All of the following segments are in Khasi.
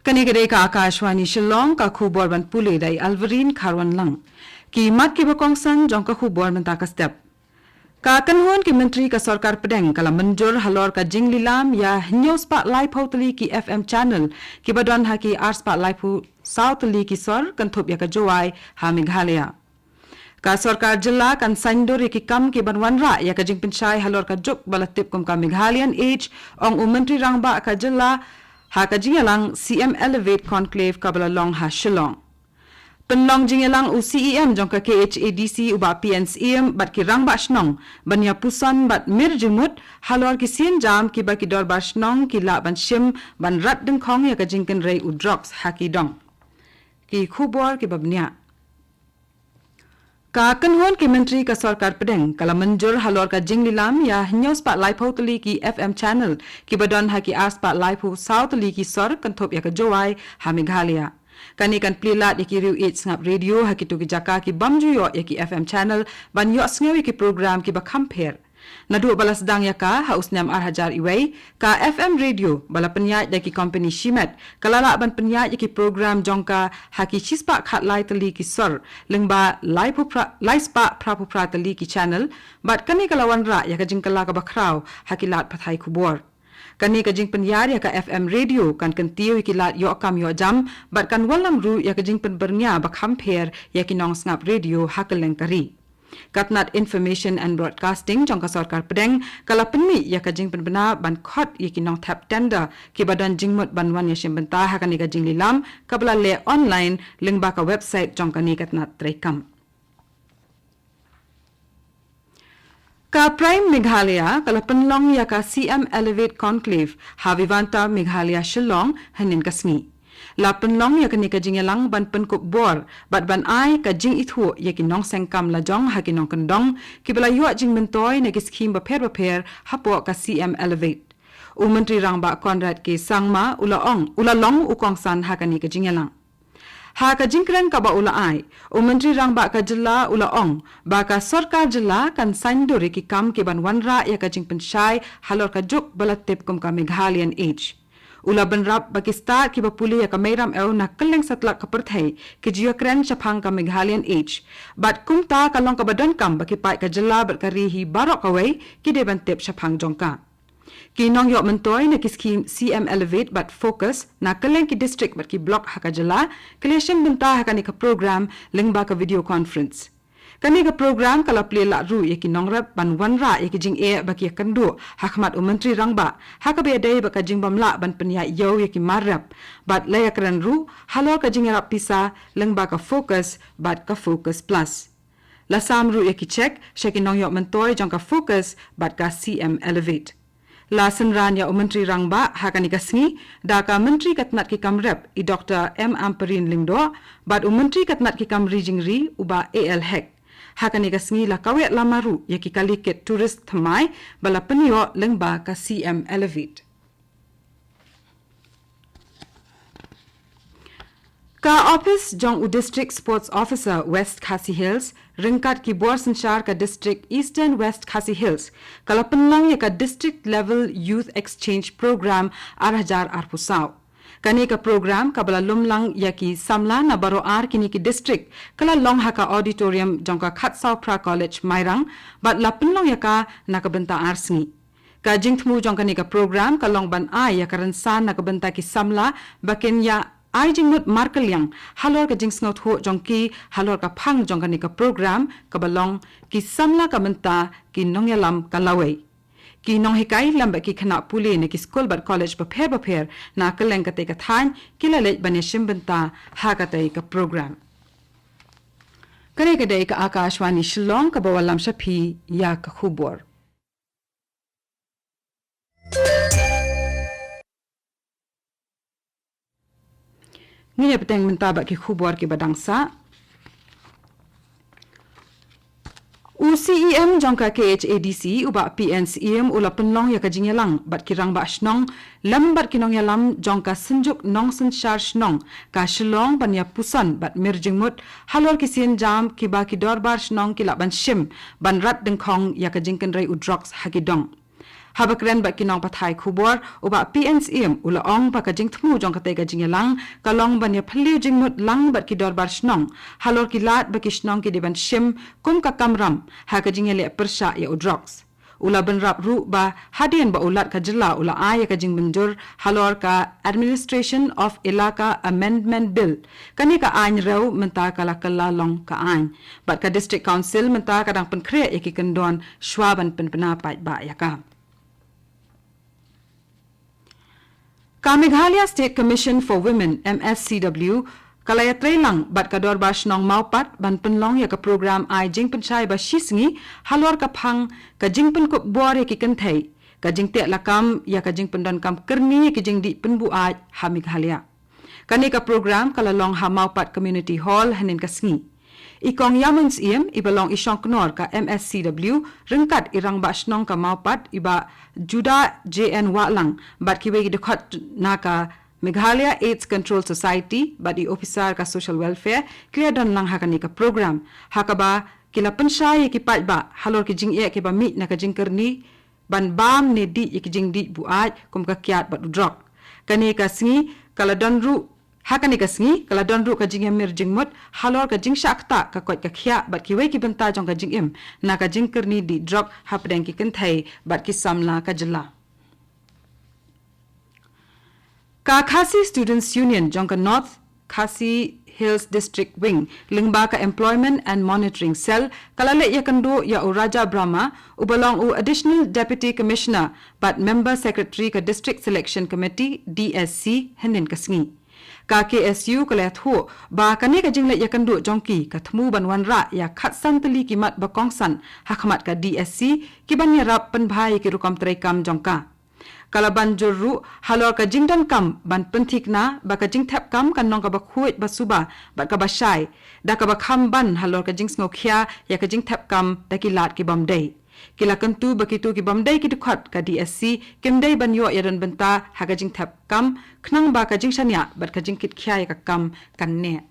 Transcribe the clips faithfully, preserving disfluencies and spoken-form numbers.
Kane ka dei ka Akashvani Shillong, ka khubor ban pule da i Alverine Kharwanlang. Ki mat kiba kongsan jong ka khubor mynta ka step. Ka kynhun ki myntri ka sorkar pdeng ka la mynjur halor ka jinglilam ïa hynñiew spah laiphew tylli ki F M channel kiba don ha ki ar spah laiphew saw tylli ki sor kynthup ïa ka Jowai ha Meghalaya. Ka sorkar jylla kan saiñdur ïa ki kam kiban wanrah ïa ka jingpynshai halor ka juk ba la tip kum ka Meghalayan Age, ong u Myntri Rangbah ka jylla ha ka jingïalang C M Elevate Conclave kaba la long ha Shillong. Pynlong jingïalang u C E M jong ka K H A D C u Bah P N Syiem bad ki rangbah shnong ban ïa puson bad mir jingmut halor ki sienjam kiba ki dorbar shnong ki lah ban shim ban rat dyngkhong ïa ka jingkynrei u drugs ha ki dong. Ki khubor kiba bniah. Ka kynhun ki myntri ka sorkar pdeng ka la mynjur halor ka jinglilam ïa hynñiew spah laiphew tylli ki F M channel kiba don ha ki ar spah laiphew saw tylli ki sor kynthup ïa ka Jowai ha Meghalaya. Kane kan plie lad ïa ki riew ïeit sngap radio ha kito ki jaka ki bym ju ïoh ïa ki F M channel ban ïohsngew ïa ki program kiba kham pher. Naduh ba la sdang ïa ka ha u snem ar hajar wei, ka F M radio ba la pynïaid da ki kompani shimet ka la lah ban pynïaid ïa ki program jong ka ha ki shispah khatlai tylli ki sor, lyngba laiphew phra, laispah phraphew phra tylli ki channel, bad kane ka la wanrah ïa ka jingkylla kaba khraw ha ki lad pathai khubor. Kane ka jingpynïar ïa ka F M radio kan kyntiew ïa ki lad ïoh kam ïoh jam bad kan wallam ruh ïa ka jingpynbyrngia ba kham pher ïa ki nongsngap radio ha kylleng ka ri. Ka tnat Information and Broadcasting jong ka sorkar pdeng ka la pynmih ïa ka jingpynbna ban khot ïa ki nongthep tender kiba don jingmut ban wan ïashim bynta ha kane ka jinglilam kaba la leh online lyngba ka website jong kane ka tnat treikam. Ka Prime Meghalaya ka la pynlong ïa ka C M Elevate Conclave ha Vivanta Meghalaya Shillong hynnin ka sngi. La pynlong ïa kane ka jingïalang ban pynkup bor bad ban ai ka jingithuh ïa ki nongseng kam lajong ha ki nongkyndong kiba la ïoh jingmyntoi na ki skhim bapher bapher hapoh ka C M Elevate. U Myntri Rangbah Conrad K Sangma u la ong, u la long u kongsan ha kane ka jingïalang. Ha ka jingkren kaba u la ai, u Myntri Rangbah ka jylla u la ong ba ka sorkar jylla kan saiñdur ïa ki kam kiban wanrah ïa ka jingpynshai halor ka juk ba la tip kum ka Meghalayan Age. U la bynrap ba ki stad kiba pule ïa ka Meiram Ew na kylleng satlak ka pyrthei ki ju ïakren shaphang ka Meghalayan Age. Bad kumta ka long kaba donkam ba ki paid ka jylla bad ka ri hi baroh kawei ki dei ban tip shaphang jong ka. Ki nongïoh myntoi na ki skhim C M Elevate bad Focus na kylleng ki district bad ki block ha ka jylla ki la shim bynta ha kane ka program lyngba ka video conference. Kane ka program ka la plie lad ruh ïa ki nongrep ban wanrah ïa ki jingeh ba ki ïakynduh ha khmat u Myntri Rangbah ha kaba ïadei bad ka jingbymlah ban pynïaid ïew ïa ki mar rep bad la ïakren ruh halor ka jingïarap pisa lyngba ka Focus bad ka Focus Plus. La sam ruh ïa ki cheque sha ki nongïoh myntoi jong ka Focus bad ka C M Elevate. La synran ïa u Myntri Rangbah ha kane ka sngi da ka Myntri ka tnat ki kam rep i Doctor M Ampareen Lyngdoh bad u Myntri ka tnat ki kam ri jingri u Bah A L Hek. Ha kane ka sngi la kaweh lama ruh ïa ki kali kit tourist thymmai ba la pynïoh lyngba ka C M Elevate. Ka ophis jong u District Sports Officer West Khasi Hills ryngkat ki bor synshar ka District Eastern West Khasi Hills ka la pynlong ïa ka District Level Youth Exchange Program ar hajar arphew saw. Kane ka program kaba la lum lang ïa ki samla na baroh ar kine ki district ka la long ha ka auditorium jong ka Khatsawphra College Mairang bad la pynlong ïa ka na ka bynta ar sngi. Ka jingthmu jong kane ka program ka long ban ai ïa ka rynsan na ka bynta ki samla ba kin ïa ai jingmut markylliang halor ka jingsngewthuh jong ki halor ka phang jong kane ka program kaba long ki samla ka bynta ki nongïalam ka lawei. Ki nonghikai lem bad ki khynnah pule na ki skul bad college bapher bapher na kylleng katei ka thaiñ ki la leit ban ïashim bynta ha katei ka program. Kane ka dei ka Akashvani Shillong kaba wallam sha phi ïa ka khubor. Ngin ïa bteng mynta bad ki khubor kiba dang sah. U C E M jong ka K H A D C u Bah P N Syiem u la pynlong ïa ka jingïalang bad ki rangbah shnong lem bad ki nongïalam jong ka Synjuk Nongsynshar Shnong ka Shillong ban ïa puson bad mir jingmut halor ki sienjam kiba ki dorbar shnong ki lah ban shim ban rat dyngkhong ïa ka jingkynrei u drugs ha ki dong. Haba kren bad ki nongpathai khubor, u Bah P N Syiem u la ong ba ka jingthmu jong katei ka jingïalang ka long ban ïaphylliew jingmut lang bad ki dorbar shnong halor ki lad ba ki shnong ki dei ban shim kum ka kamram ha ka jingïaleh pyrshah ïa u drugs. U la bynrap ruh ba hadien ba u Lat ka jylla u la ai ïa ka jingmynjur halor ka Administration of Elaka Amendment Bill, kane ka aiñ rew mynta ka la kylla long ka aiñ. Bad ka District Council mynta ka dang pynkhreh ïa ki kyndon shwa ban pynbna paidbah ïa ka. Ka Meghalaya State Commission for Women, M S C W, ka la ïatreilang bad ka Dorbar Shnong Mawpat ban pynlong ïa ka program ai jingpynshai ba shisngi halor ka phang ka jingpynkup bor ïa ki kynthei, ka jingteh lakam ïa ka jingpyndonkam kyrni ïa ki jingdih pynbuaid ha Meghalaya. Kane ka program ka la long ha Mawpat Community Hall hynnin ka sngi. I Kong Ïamon Syiem, i ba long i shongknor ka M S C W, ryngkat i Rangbah Shnong ka Mawpat, i Bah Judah J N Wahlang, bad kiwei ki dkhot na ka Meghalaya AIDS Control Society bad i officer ka Social Welfare, ki la don lang ha kane ka program, ha kaba ki la pynshai ïa ki paidbah halor ki jingeh kiba mih na ka jingkyrni ban bam ne dih ïa ki jingdih buaid kum ka kiad bad u drok. Kane ka sngi ka la don ruh, ha kane ka sngi ka la don ruh ka jingïamir jingmut halor ka jingshah ktah ka koit ka khiah bad kiwei ki bynta jong ka jingim na ka jingkyrni dih drok hapdeng ki kynthei bad ki samla ka jylla. Ka Khasi Students Union jong ka North Khasi Hills District Wing, lyngba ka Employment and Monitoring Cell, ka la leit ïakynduh ïa u Raja Brahma, u ba long u Additional Deputy Commissioner bad Member Secretary ka District Selection Committee, D S C, hynnin ka sngi. Ka K S U ka la ïathuh ba kane ka jingleit ïakynduh jong ki ka thmu ban wanrah ïa khatsan tylli ki mat ba kongsan ha khmat ka D S C, ki ban ïarap pynbha ïa ki rukom treikam jong ka. Ka la ban jur ruh halor ka jingdonkam ban pynthikna ba ka jingthep kam kan long kaba khuid, ba suba bad kaba shai, da kaba kham ban halor ka jingsngewkhia ïa ka jingthep kam da ki lad ki bym dei. Ki la kyntu ba kito ki bym dei ki dkhot ka D S C kim dei ban ïoh ïadon bynta ha ka jingthep kam, khnang ba ka jingshaniah bad ka jingkitkhia ïa ka kam kan neh.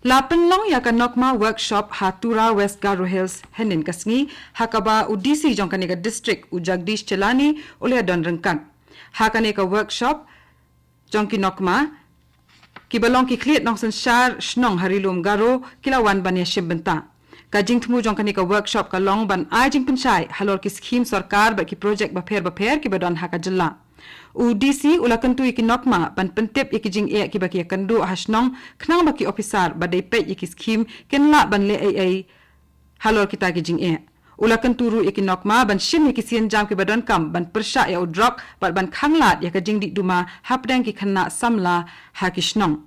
La pynlong ïa ka NOCMA workshop ha Tura, West Garo Hills, hynnin ka sngi, ha kaba u D C jong kane ka district, u Jagdish Chelani, u la ïadon ryngkat. Ha kane ka workshop jong ki NOCMA, ki ba long ki khlieh nongsynshar shnong ha Ri-lum Garo, ki la wan ban ïashim bynta. Ka jingthmu jong kane ka workshop ka long ban ai jingpynshai halor ki skhim sorkar bad ki projek bapher bapher ki ba don ha ka jylla. U D C u la kyntu ïa ki NOCMA ban pyntip ïa ki jingeh ki ba ki ïakynduh ha shnong, khnang ba ki ophisar ba dei peit ïa ki skhim kin lah ban leh ei ei halor kita ki jingeh. U la kyntu ruh ïa ki NOCMA ban shim ïa ki sienjam ki ba donkam ban pyrshah ïa u drok bad ban khanglad ïa ka jingdih duma hapdeng ki khynnah samla ha ki shnong.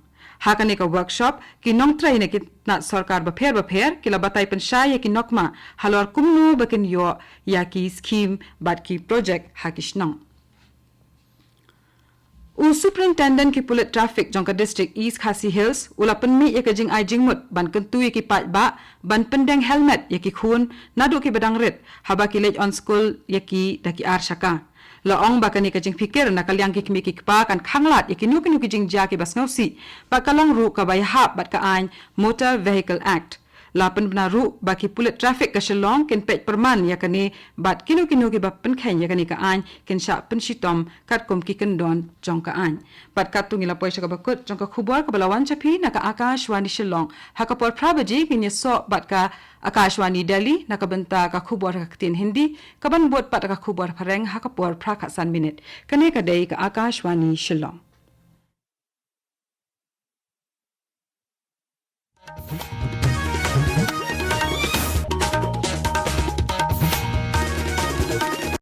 Ha kane ka workshop, ki nongtrei na ki tnat sorkar bapher bapher ki la batai pynshai ïa ki NOCMA halor kumno ba kin ïoh ïa ki skhim bad ki projek ha ki shnong. U Superintendent ki pulit traffic jong ka District East Khasi Hills u la pynmih ïa ka jingai jingmut ban kyntu ïa ki paidbah ban pyndeng helmet ïa ki khun naduh ki ba dang rit, haba ki leit on skul ïa ki da ki ar shaka. La ong ba kane ka jingphikir na ka liang ki kmie ki kpa kan khanglad ïa kino kino ki jingjia ki ba sngewsih, bad ka long ruh kaba ïahap bad ka aiñ Motor Vehicle Act. La pynbna ruh ba ki pulit traffic ka Shillong kin peit pyrman ïa kane bad kino kino ki ba pynkheiñ ïa kane ka aiñ kin shah pynshitom katkum ki kyndon jong ka aiñ. Bad katto ngi la poi sha kaba kut jong ka khubor kaba la wan sha phi na ka Akashvani Shillong. Ha ka por phra baje ngin ïasoh bad ka Akashvani Delhi na ka bynta ka khubor ha ka ktien Hindi, ka ban bud pat ka khubor phareng ha ka por phra khatsan minit. Kane ka dei ka Akashvani Shillong.